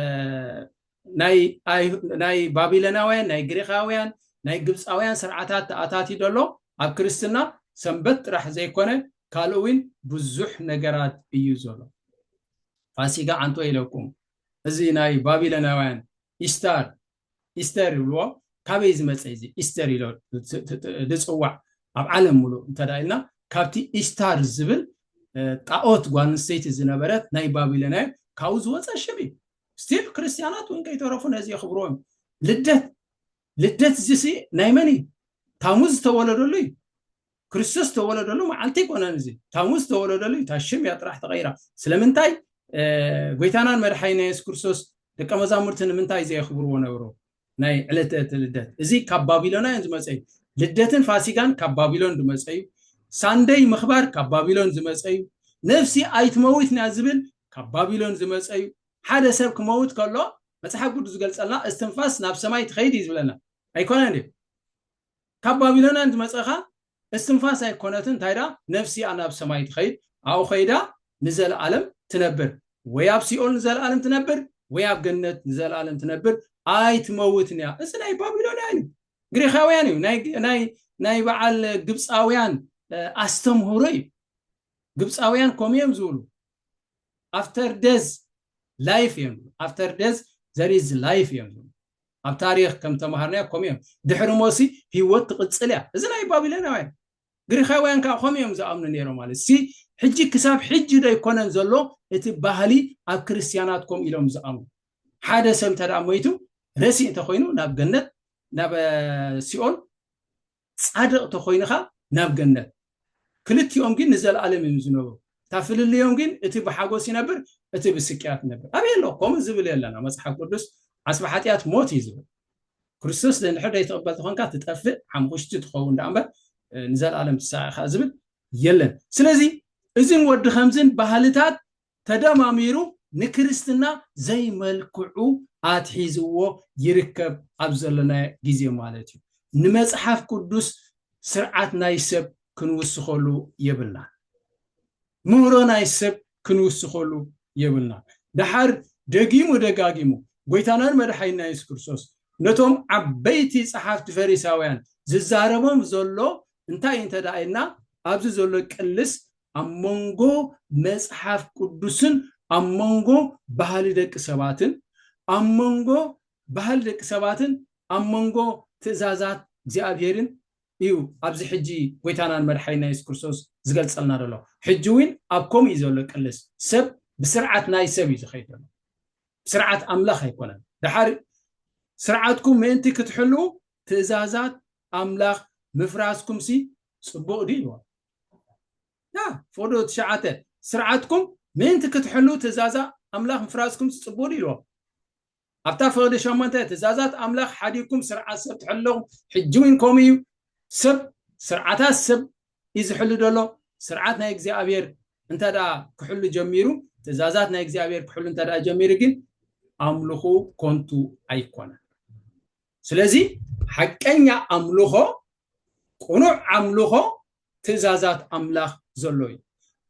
ናይ ኣይ-፣ ናይ ባቢሎናውያን፣ ናይ ግሪኻውያን፣ ናይ ግብፃውያን ስርዓታት ተኣታትዩ ዘሎ። ኣብ ክርስትና ሰንበት ጥራሕ ዘይኮነ ካልእ እውን ብዙሕ ነገራት እዩ ዘሎ። ፋሲጋ ዓንቶ ኢለኩም፣ እዚ ናይ ባቢሎናውያን ኢስታር፣ ኢስተር ይብልዎ። ካበይ ዝመፀ እዚ ኢስተር ኢሎ ት-፣ ት-፣ ት-፣ ዝፅዋዕ ኣብ ዓለም ሙሉእ እንተ ደኣ ኢልና፣ ካብቲ ኢስታር ዝብል፣ እ፣ ጣኦት ጓል ኣንስተይቲ ዝነበረት ናይ ባቢሎናውያን ካብኡ ዝወፀ ሽም እዩ። ስቲል ክርስትያናት እውን ከይተረፉ ነዚ የኽብርዎ እዮም። ልደት፣ ልደት እዚሲ ናይ መን እዩ? ታሙዝ ዝተወለደሉ እዩ። ክርስቶስ ዝተወለደሉ መዓልቲ ኣይኮነን። እዚ ታሙዝ ዝተወለደሉ እዩ። እታ ሽም እያ ጥራሕ ተቐይራ። ስለምንታይ? እ፣ ጎይታናን መድሓኒና የሱስ ክርስቶስ ደቀ መዛሙርቲ ንምንታይ ዘየኽብርዎ ነበሩ? ናይ ዕለተ እቲ ልደት። እዚ ካብ ባቢሎናውያን ዝመጸ እዩ። ልደትን ፋሲጋን ካብ ባቢሎን ዝመጸ እዩ። ሳንደይ ምኽባር ካብ ባቢሎን ዝመጸ እዩ። ነፍሲ ኣይትመውትን እያ ዝብል ካብ ባቢሎን ዝመጸ እዩ። ሓደ ሰብ ክመውት ከሎ መጽሓፍ ቅዱስ ዝገልጸልና እስትንፋስ ናብ ሰማይ ትኸይድ እዩ ዝብለና። ኣይኮነን ድዩ? ካብ ባቢሎናውያን ዝመጸኻ እስትንፋስ ኣይኮነትን። እንታይ ዳ? ነፍሲ እያ ናብ ሰማይ ትኸይድ። ኣብኡ ኸይዳ ንዘለኣለም ትነብር። ወይ ኣብ ሲኦል ንዘለኣለም ትነብር፣ ወይ ኣብ ገነት ንዘለኣለም ትነብር። ኣይትመውትን እያ። እዚ ናይ ባቢሎናውያን እዩ። ግሪኻውያን እዩ። ናይ፣ ናይ፣ ናይ በዓል ግብፃውያን፣ እ፣ ኣስተምህሮ እዩ። ግብፃውያን ከምኡ እዮም ዝብሉ። After death life እዮም ዝብሉ። After death there is life እዮም ዝብሉ። ኣብ ታሪኽ ከም ተማሃርናዮ ከምኡ እዮም። ድሕሪ ሞሲ ህይወት ትቕጽል እያ። እዚ ናይ ባቢሎናውያን። ግሪኻውያን ከዓ ከምኡ እዮም ዝኣምኑ ነይሮም ማለት። ሲ ሕጂ ክሳብ ሕጂ ዶ ኣይኮነን ዘሎ እቲ ባህሊ ኣብ ክርስትያናት ከምኡ ኢሎም ዝኣምኑ? ሓደ ሰብ እንተ ደኣ ሞይቱ ረሲ እንተኾይኑ ናብ ገነት፣ ናብ፣ እ፣ ሲኦል፣ ጻድቕ ተኾይንኻ ናብ ገነት። ክልቲኦም ግን ንዘለኣለም እዮም ዝነብሩ። እታ ፍልልዮም ግን እቲ ብሓጎስ ይነብር፣ እቲ ብስቅያት ይነብር። ኣበይ ኣሎ? ከምኡ ዝብል የለና። መጽሓፍ ቅዱስ ዓስቢ ሓጢኣት ሞት እዩ ዝብል። ክርስቶስ እንድሕር ዘይትቕበል ተኾንካ ትጠፍእ፣ ሓሙኽሽቲ ትኸውን ደኣ እምበር፣ እ፣ ንዘለኣለም ትሳቐ ኢኻ ዝብል የለን። ስለዚ እዝን ወዲ ከምዝን ባህልታት ተደማሚሩ ንክርስትና ዘይመልክዑ ኣትሒዝዎ ይርከብ ኣብ ዘለና ግዜ ማለት እዩ። ንመጽሓፍ ቅዱስ ስርዓት ናይ ሰብ ክንውስኸሉ የብልና። ምህሮ ናይ ሰብ ክንውስኸሉ የብልና። ደሓር ደጊሙ ደጋጊሙ ጎይታናን መድሓኒና የሱስ ክርስቶስ ነቶም ዓበይቲ ጸሓፍቲ ፈሪሳውያን ዝዛረቦም ዘሎ እንታይ እንተ ደኣ ኢልና፣ ኣብዚ ዘሎ ቅልስ ኣብ መንጎ መጽሓፍ ቅዱስን ኣብ መንጎ ባህሊ ደቂ ሰባትን፣ ኣብ መንጎ ባህሊ ደቂ ሰባትን ኣብ መንጎ ትእዛዛት እግዚኣብሄርን እዩ ኣብዚ ሕጂ ጎይታናን መድሓኒና የሱስ ክርስቶስ ዝገልጸልና ዘሎ። ሕጂ እውን ኣብ ከምኡ እዩ ዘሎ ቅልስ። ሰብ ብስርዓት ናይ ሰብ እዩ ዝኸይድ ዘሎ። ብስርዓት ኣምላኽ ኣይኮነን። ደሓር ስርዓትኩም ምእንቲ ክትሕልዉ ትእዛዛት ኣምላኽ ምፍራስኩምሲ ጽቡቕ ድዩ ኢልዎ። ያ፣ ፍቕዶ ትሽዓተ፣ ስርዓትኩም ምእንቲ ክትሕልዉ ትእዛዛት ኣምላኽ ምፍራስኩምሲ ጽቡቕ ድዩ ኢልዎ። ኣብታ ፍቕዲ ሸሞንተ፣ ትእዛዛት ኣምላኽ ሓዲግኩም ስርዓት ሰብ ትሕልኹም፣ ሕጂ እውን ከምኡ እዩ። ሰብ፣ ስርዓታት ሰብ እዩ ዝሕሉ ዘሎ። ስርዓት ናይ እግዚኣብሔር እንተ ደኣ ክሕሉ ጀሚሩ፣ ትእዛዛት ናይ እግዚኣብሔር ክሕሉ እንተ ደኣ ጀሚሩ ግን ኣምልኹ ኮንቱ ኣይኮነን። ስለዚ ሓቀኛ ኣምልኾ፣ ቅኑዕ ኣምልኾ ትእዛዛት ኣምላኽ ዘሎ እዩ።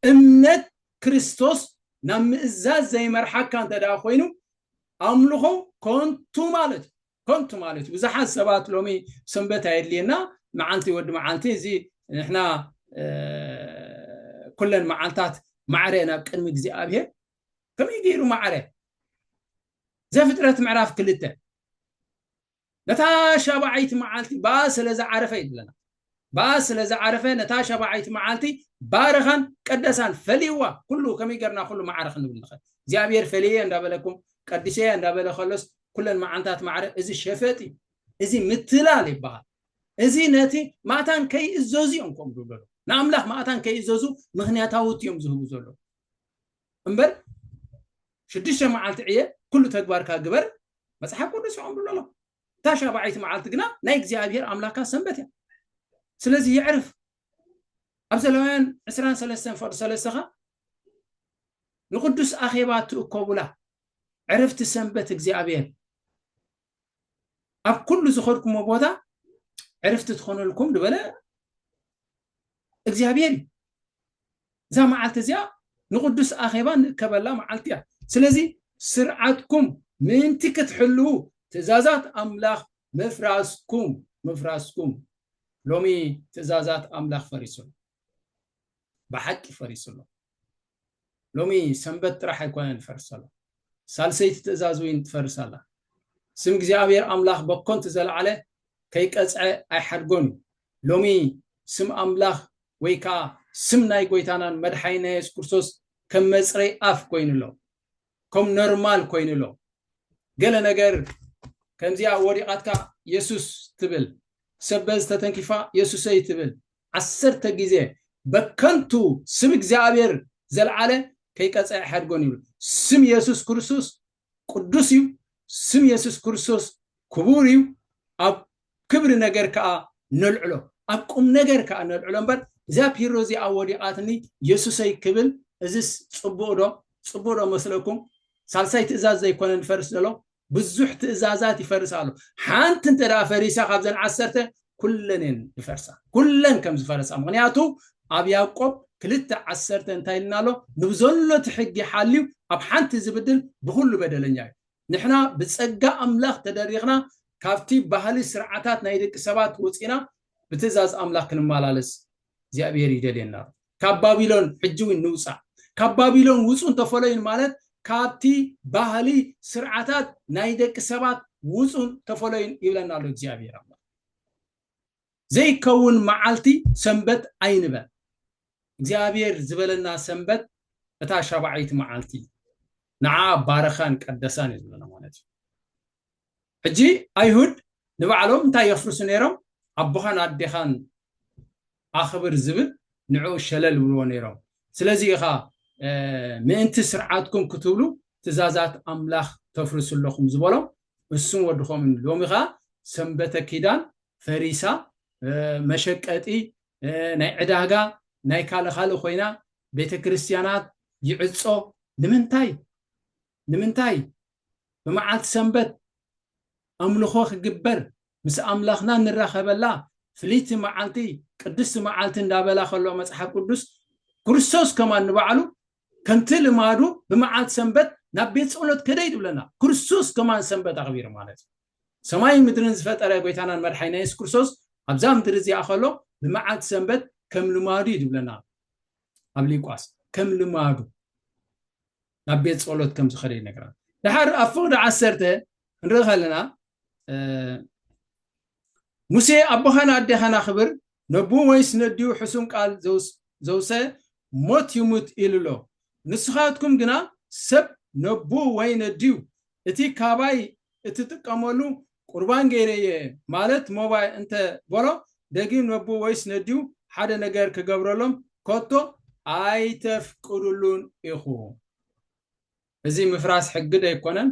እምነት ክርስቶስ ናብ ምእዛዝ ዘይመርሓካ እንተ ደኣ ኮይኑ ኣምልኾ ኮንቱ ማለት እዩ። ኮንቱ ማለት እዩ። ብዙሓት ሰባት ሎሚ ሰንበት ኣየድልየና፣ መዓልቲ ወዲ መዓልቲ፣ እዚ ንሕና፣ እ፣ ኩለን መዓልታት ማዕረ ናብ ቅድሚ እግዚኣብሔር ከመይ ገይሩ ማዕረ? ዘፍጥረት ምዕራፍ ክልተ ነታ ሻብዓይቲ መዓልቲ ብኣ ስለ ዝዓረፈ እዩ ዝብለና። ብኣ ስለ ዝዓረፈ ነታ ሻብዓይቲ መዓልቲ ባረኻን ቀደሳን ፈልይዋ። ኩሉ ከመይ ገርና ኩሉ ማዕረ ክንብል ንኽእል? እግዚኣብሔር ፈልየ እንዳበለኩም ቀዲሰያ እንዳበለ ከሎስ ኩለን መዓልታት ማዕረ፣ እዚ ሸፈጥ እዩ። እዚ ምትላል ይበሃል። እዚ ነቲ ማእታን ከይእዘዙ እዮም ከምኡ ዝብሉ ዘለዉ። ንኣምላኽ ማእታን ከይእዘዙ ምኽንያታውት እዮም ዝህቡ ዘለዉ። እምበር ሽዱሽተ መዓልቲ ዕየ ኩሉ ተግባርካ ግበር መጽሓፍ ቅዱስ ይቐምሉ ኣሎ። እታ ሻባዓይቲ መዓልቲ ግና ናይ እግዚኣብሔር ኣምላካ ሰንበት እያ። ስለዚ የዕርፍ። ኣብ ዘለዋውያን ዕስራን ሰለስተን ፍቕዲ ሰለስተኻ ንቕዱስ ኣኼባ ትእከቡላ ዕርፍቲ ሰንበት እግዚኣብሔር ኣብ ኩሉ ዝኸድኩሞ ቦታ ዕርፍቲ ትኾነልኩም ዝበለ እግዚኣብሔር እዩ። እዛ መዓልቲ እዚኣ ንቕዱስ ኣኼባ ንእከበላ መዓልቲ እያ። ስለዚ ስርዓትኩም ምእንቲ ክትሕልዉ ትእዛዛት ኣምላኽ ምፍራስኩም ምፍራስኩም ሎሚ ትእዛዛት ኣምላኽ ፈሪሱ ኣሎ። ብሓቂ ፈሪሱ ኣሎ። ሎሚ ሰንበት ጥራሕ ኣይኮነን ዝፈርስ ዘሎ። ሳልሰይቲ ትእዛዝ እውን ትፈርስ ኣላ። ስም እግዚኣብሔር ኣምላኽ በኮንቱ ዘለዓለ ከይቀጽዐ ኣይሓድጎን እዩ። ሎሚ ስም ኣምላኽ ወይ ከዓ ስም ናይ ጎይታናን መድሓኒና የሱስ ክርስቶስ ከም መጽረይ ኣፍ ኮይኑ ኣሎ። ከም ኖርማል ኮይኑ ኣሎ። ገለ ነገር ከምዚኣ ወዲቓትካ የሱስ ትብል፣ ሰብ በዚ ተተንኪፋ የሱሰይ ትብል ዓሰርተ ግዜ በከንቱ ስም እግዚኣብሔር ዘልዓለ ከይቀጸዐ ሓድጎን ይብሉ። ስም የሱስ ክርስቶስ ቅዱስ እዩ። ስም የሱስ ክርስቶስ ክቡር እዩ። ኣብ ክብሪ ነገር ከዓ ነልዕሎ፣ ኣብ ቁም ነገር ከዓ ነልዕሎ እምበር እዚኣ ፒሮ እዚኣ ወዲቓትኒ የሱሰይ ክብል እዚስ ጽቡቕ ዶ? ጽቡቕ ዶ መስለኩም? ሳልሳይ ትእዛዝ ዘይኮነ ንፈርስ ዘሎ ብዙሕ ትእዛዛት ይፈርስ ኣሎ። ሓንቲ እንተ ደኣ ፈሪሳ ካብዘን ዓሰርተ ኩለን እየን ዝፈርሳ፣ ኩለን ከም ዝፈረሳ። ምክንያቱ ኣብ ያዕቆብ ክልተ ዓሰርተ እንታይ ኢልና ኣሎ? ንብዘሎ እቲ ሕጊ ሓልዩ ኣብ ሓንቲ ዝብድል ብኩሉ በደለኛ እዩ። ንሕና ብጸጋ ኣምላኽ ተደሪኽና ካብቲ ባህሊ ስርዓታት ናይ ደቂ ሰባት ወጺና ብትእዛዝ ኣምላኽ ክንመላለስ እግዚኣብሔር ይደልየና። ካብ ባቢሎን ሕጂ እውን ንውፃእ። ካብ ባቢሎን ውፁን ተፈለዩን ማለት ካብቲ ባህሊ ስርዓታት ናይ ደቂ ሰባት ውፁን ተፈለዩን ይብለና ኣሎ እግዚኣብሔር ኣምላኽ። ዘይከውን መዓልቲ ሰንበት ኣይንበል። እግዚኣብሔር ዝበለና ሰንበት እታ ሻባዓይቲ መዓልቲ ንዓ ባረኻን ቀደሳን እዩ ዝብለና ማለት እዩ። ሕጂ ኣይሁድ ንባዕሎም እንታይ የፍርሱ ነይሮም? ኣቦኻን ኣዴኻን ኣኽብር ዝብል ንዕኡ ሸለል ይብልዎ ነይሮም። ስለዚ ኢኻ ምእንቲ ስርዓትኩም ክትብሉ ትእዛዛት ኣምላኽ ተፍርሱ ኣለኹም ዝበሎም እሱም ወድኾምን። ሎሚ ኸዓ ሰንበተ ኪዳን ፈሪሳ መሸቀጢ ናይ ዕዳጋ ናይ ካልእ ካልእ ኮይና ቤተ ክርስቲያናት ይዕጾ። ንምንታይ? ንምንታይ? ብመዓልቲ ሰንበት ኣምልኾ ክግበር ምስ ኣምላኽና ንራኸበላ ፍልይቲ መዓልቲ ቅድስቲ መዓልቲ እንዳበላ ከሎ መጽሓፍ ቅዱስ ክርስቶስ ከማን ንባዕሉ ከምቲ ልማዱ ብመዓልቲ ሰንበት ናብ ቤት ጸሎት ከደ ይብለና። ክርስቶስ ከማን ሰንበት ኣኽቢሩ ማለት እዩ። ሰማይን ምድርን ዝፈጠረ ጎይታናን መድሓይና የሱስ ክርስቶስ ኣብዛ ምድሪ እዚኣ ከሎ ብመዓልቲ ሰንበት ከም ልማዱ እዩ ዝብለና ኣብ ሊቋስ ከም ልማዱ ናብ ቤት ጸሎት ከም ዝኸደ ይነግረና። ድሓር ኣብ ፍቕዲ ዓሰርተ ክንርኢ ከለና ሙሴ ኣቦኻን ኣዴኻን ኣኽብር፣ ነቡ ወይስ ነዲኡ ሕሱም ቃል ዘውሰ ሞት ይሙት ኢሉ ኣሎ። ንስኻትኩም ግና ሰብ ነቡ ወይ ነዲኡ እቲ ካባይ እትጥቀመሉ ቁርባን ገይረየ ማለት ሞባይ እንተ በሎ ደጊም ነቡ ወይስ ነዲኡ ሓደ ነገር ክገብረሎም ከቶ ኣይተፍቅዱሉን ኢኹም። እዚ ምፍራስ ሕጊ ዶ ኣይኮነን?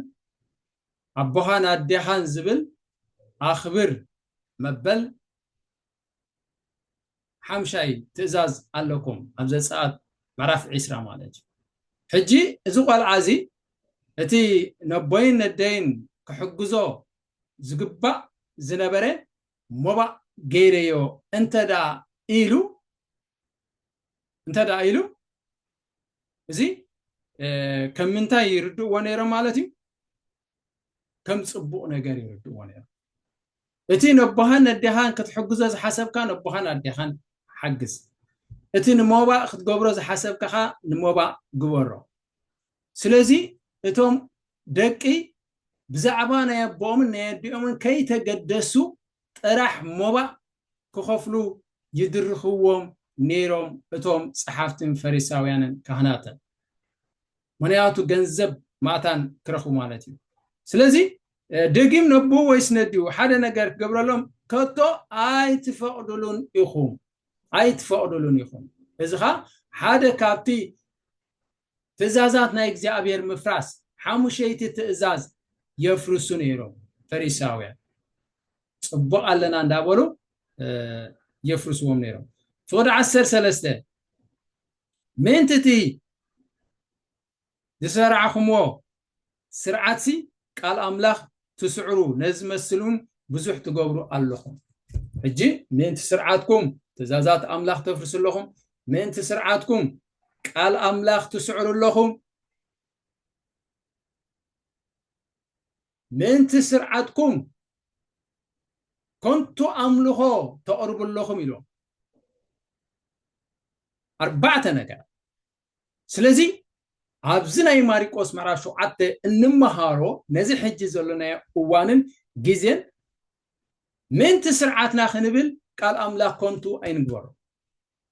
ኣቦኻን ኣዴኻን ዝብል ኣኽብር መበል ሓምሻይ ትእዛዝ ኣለኩም ኣብ ዘጸኣት ምዕራፍ ዒስራ ማለት እዩ። ሕጂ እዚ ቆልዓ እዚ እቲ ነቦይን ነደይን ክሕግዞ ዝግባእ ዝነበረ ሞባእ ገይረዮ እንተ ደኣ ኢሉ እንተ ደኣ ኢሉ እዚ ከም ምንታይ ይርድእዎ ነይሮም ማለት እዩ? ከም ጽቡቕ ነገር ይርድእዎ ነይሮም። እቲ ነቦኻን ነዴኻን ክትሕግዞ ዝሓሰብካ ነቦኻን ኣዴኻን ሓግዝ። እቲ ንሞባእ ክትገብሮ ዝሓሰብካ ኸኣ ንሞባእ ግበሮ። ስለዚ እቶም ደቂ ብዛዕባ ናይ ኣቦኦምን ናይ ኣዲኦምን ከይተገደሱ ጥራሕ ሞባእ ክኸፍሉ ይድርኽዎም ነይሮም እቶም ጸሓፍትን ፈሪሳውያንን ካህናትን። ምኽንያቱ ገንዘብ ማእታን ክረኽቡ ማለት እዩ። ስለዚ ደጊም ነቡ ወይስ ነዲኡ ሓደ ነገር ክገብረሎም ከቶ ኣይትፈቕዱሉን ኢኹም፣ ኣይትፈቕዱሉን ኢኹም። እዚ ኸኣ ሓደ ካብቲ ትእዛዛት ናይ እግዚኣብሔር ምፍራስ ሓሙሸይቲ ትእዛዝ የፍርሱ ነይሮም ፈሪሳውያን። ጽቡቕ ኣለና እንዳበሉ የፍርስዎም ነይሮም። ፍቕዲ ዓሰርተ ሰለስተ ምእንቲ እቲ ዝሰራዕኹምዎ ስርዓትሲ ቃል ኣምላኽ ትስዕሩ፣ ነዚ መስል እውን ብዙሕ ትገብሩ ኣለኹም። ሕጂ ምእንቲ ስርዓትኩም ትእዛዛት ኣምላኽ ተፍርሱ ኣለኹም። ምእንቲ ስርዓትኩም ቃል ኣምላኽ ትስዕሩ ኣለኹም። ምእንቲ ስርዓትኩም ከንቱ ኣምልኾ ተቕርቡ ኣለኹም ኢሎም። ኣርባዕተ ነገር። ስለዚ ኣብዚ ናይ ማሪቆስ ምዕራፍ ሸውዓተ እንመሃሮ ነዚ ሕጂ ዘለናዮ እዋንን ግዜን ምእንቲ ስርዓትና ክንብል ቃል ኣምላኽ ከንቱ ኣይንግበሮ።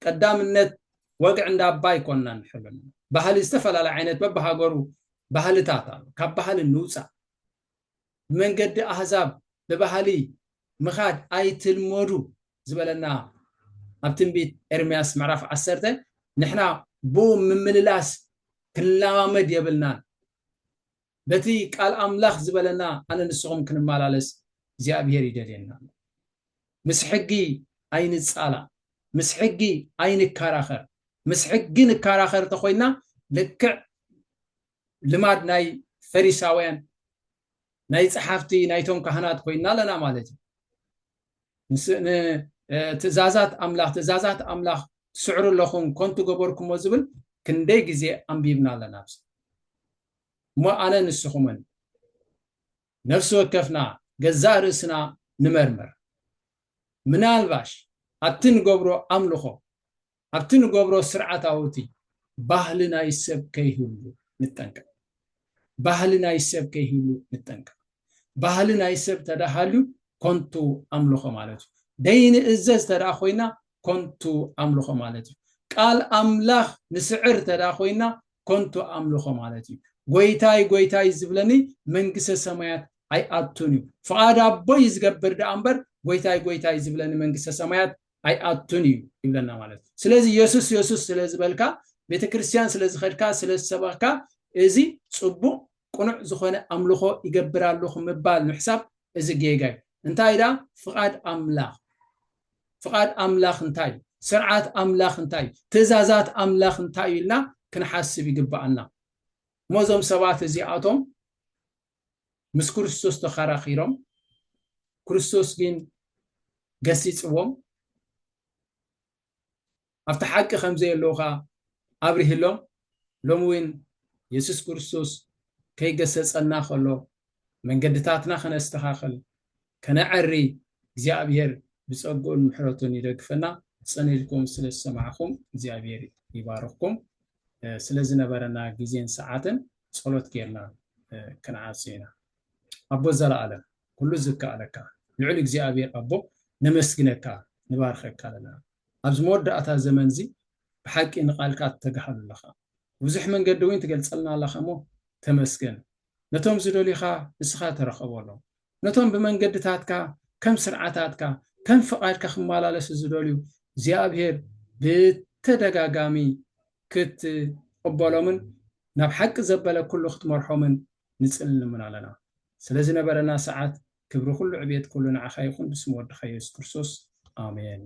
ቀዳምነት ወግዒ እንዳ ኣባ ኣይኮንና ንሕሉ። ባህሊ ዝተፈላለየ ዓይነት በብሃገሩ ባህልታት ኣሎ። ካብ ባህሊ ንውፃእ። ብመንገዲ ኣህዛብ ብባህሊ ምኻድ ኣይትልመዱ ዝበለና ኣብ ትንቢት ኤርምያስ ምዕራፍ ዓሰርተ፣ ንሕና ብኡ ምምልላስ ክንለማመድ የብልናን። በቲ ቃል ኣምላኽ ዝበለና ኣነ ንስኹም ክንመላለስ እግዚኣብሔር ይደልየና ኣሎ። ምስ ሕጊ ኣይንጻላ፣ ምስ ሕጊ ኣይንከራኸር። ምስ ሕጊ ንከራኸር ተኾይና ልክዕ ልማድ ናይ ፈሪሳውያን ናይ ጸሓፍቲ ናይቶም ካህናት ኮይና ኣለና ማለት እዩ። ትእዛዛት ኣምላኽ ትእዛዛት ኣምላኽ ትስዕሩ ኣለኹም ከንቱ ገበርኩሞ ዝብል ክንደይ ግዜ ኣንቢብና ኣለና። ኣብዚ እሞ ኣነ ንስኹምን ነፍሲ ወከፍና ገዛእ ርእስና ንመርምር። ምናልባሽ ኣብቲ ንገብሮ ኣምልኾ ኣብቲ ንገብሮ ስርዓታዊ እቲ ባህሊ ናይ ሰብ ከይህሉ ንጠንቀቕ። ባህሊ ናይ ሰብ ከይህሉ ንጠንቀቕ። ባህሊ ናይ ሰብ ተዳሃልዩ ኮንቱ ኣምልኾ ማለት እዩ። ደይንእዘዝ ተዳ ኮይና ኮንቱ ኣምልኾ ማለት እዩ። ቃል ኣምላኽ ንስዕር ተዳ ኮይና ኮንቱ ኣምልኾ ማለት እዩ። ጎይታይ ጎይታይ ዝብለኒ መንግስተ ሰማያት ኣይኣቱን እዩ። ፍቓድ ኣቦይ ዝገብር ደኣ እምበር ጎይታይ ጎይታይ ዝብለኒ መንግስተ ሰማያት ኣይኣቱን እዩ ይብለና ማለት እዩ። ስለዚ የሱስ የሱስ ስለ ዝበልካ፣ ቤተክርስትያን ስለ ዝኸድካ፣ ስለ ዝሰበኽካ፣ እዚ ጽቡቕ ቅኑዕ ዝኾነ ኣምልኾ ይገብር ኣለኹ ምባል ምሕሳብ እዚ ጌጋ እዩ። እንታይ ዳ ፍቓድ ኣምላኽ ፍቓድ ኣምላኽ እንታይ እዩ? ስርዓት ኣምላኽ እንታይ እዩ? ትእዛዛት ኣምላኽ እንታይ እዩ ኢልና ክንሓስብ ይግብኣና። እሞ እዞም ሰባት እዚኣቶም ምስ ክርስቶስ ተኸራኺሮም፣ ክርስቶስ ግን ገሲጽዎም፣ ኣብቲ ሓቂ ከም ዘየለዉ ኸኣ ኣብሪህሎም። ሎሚ እውን የሱስ ክርስቶስ ከይገሰጸና ከሎ መንገድታትና ከነስተኻኽል ከነዐሪ እግዚኣብሔር ብጸግኡን ምሕረቱን ይደግፈና። ጸኒልኩም ስለ ዝሰማዕኹም እግዚኣብሔር ይባርኽኩም። ስለ ዝነበረና ግዜን ሰዓትን ጸሎት ጌርና ክንዓጽ ኢና። ኣቦ ዘለኣለም ኩሉ ዝከኣለካ ልዑል እግዚኣብሔር ኣቦ ነመስግነካ ንባርኸካ ኣለና። ኣብዚ መወዳእታ ዘመን እዚ ብሓቂ ንቓልካ ትተጋሃሉ ኣለኻ። ብዙሕ መንገዲ እውን ትገልጸልና ኣለኻ እሞ ተመስገን። ነቶም ዝደልዩኻ ንስኻ ተረኸበሎም። ነቶም ብመንገድታትካ ከም ስርዓታትካ ከም ፍቓድካ ክመላለሱ ዝደልዩ እግዚኣብሔር ብተደጋጋሚ ክትቕበሎምን ናብ ሓቂ ዘበለ ኩሉ ክትመርሖምን ንጽልን ንምን ኣለና። ስለ ዝነበረና ሰዓት ክብሪ ኩሉ ዕቤት ኩሉ ንዓኻ ይኹን ብስም ወድኻ የሱስ ክርስቶስ ኣሜን።